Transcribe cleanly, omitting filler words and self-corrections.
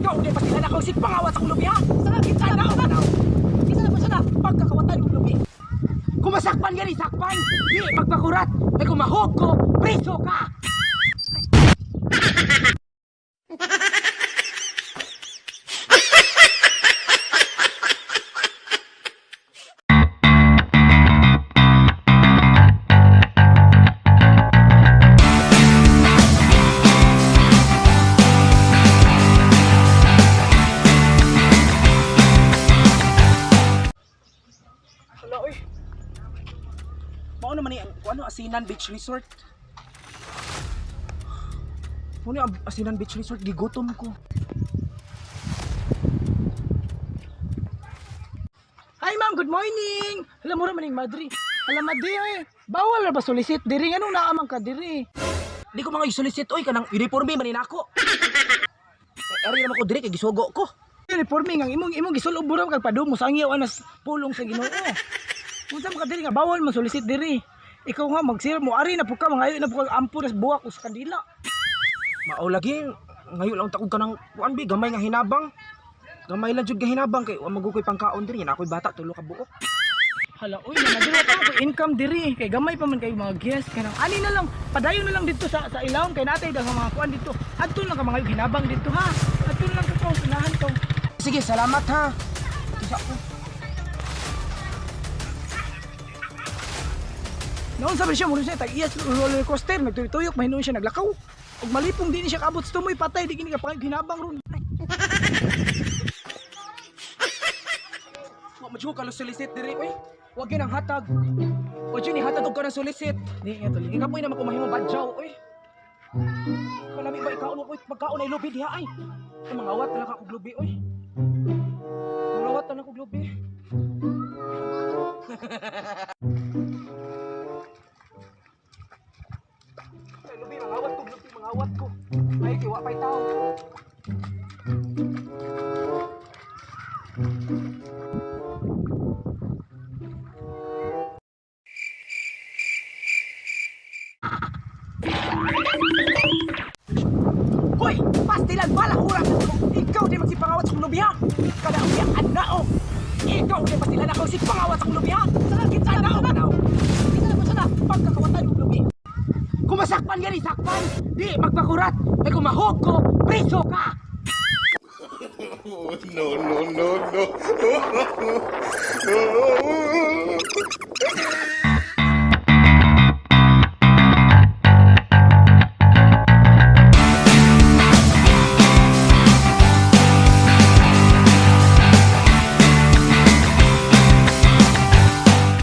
Ikaw di pasilan ako si pangawat sa lubi ha. Sa kita na na. Isa na po siya na pagkakawatan ng lubi. Kung masakpan gani sakpan, di magpakurat. Kay kung mahog ko, preso ka. Hala oy. Mao naman ni ang ano Asinan Beach Resort. Mao ni ang Asinan Beach Resort, gigutom ko. Hi ma'am, good morning. Alam mo raman ning madre. Alam madre eh. Bawal ra ba solicit diri, nganong naamang ka diri? Di ko mga solicit oy, kanang uniforme man ni nako. Eh, ari naman ko diri kay gisugo ko. Uniforme nga imong imong gisulob ra kag padumo sa angyaw anas pulong sa Ginoo. Unsa man ka diri nga bawal man solicit diri. Ikaw nga magsir mo ari na pud ka, mangayo na pud ka ampo nas buwak us kandila. Mao lagi ngayo lang takog ka ng kuan bi, gamay nga hinabang. Gamay lang jud nga hinabang kay wa magukoy pangkaon diri na ako'y bata tulo ka buok. Hala oy, nagadiri pa ko income diri kay gamay pa man kay mga guest kanang ani na lang padayon na lang dito sa ilawom kay natay daghang mga kuan dito. Adto lang ka mga hinabang dito ha. Adto lang ka kaw unahan ka. Sige, salamat ha. Tisa ko. Noon sabi siya, muna siya, tag-iyas roller coaster, nagtuyok-tuyok, mahinuon siya, naglakaw. Ug malipong di ni siya kaabot sa tumoy, patay, di kini ka hinabang ron. Wa mo ka solicit diri oy. Wa gyud ang hatag. Wa jud ni hatag og kanang solicit. Di nga tuloy. Ikapoy na makumahimo badyaw oy. Kalami ba ikaon oy, pagkaon ay lubi diha ay. Ay, mangawat na lang ako lubi oy. Mangawat na lang ako lubi. Ay, lubi, mangawat ko, lubi, mangawat ko. Ay, kiwa pa'y tao. Hoy, pastilan bala hurang Ikaw di magsipangawat sa lubi ha. Kada uya anao. Ikaw di pastilan ako si pangawat sa lubi ha. Sa kita na na. Isa na po siya na pagkakawatan ng lubi. Kung masakpan gani sakpan, di magpakurat. Kay kung mahog ko, preso ka. Oh, no, no, no, no.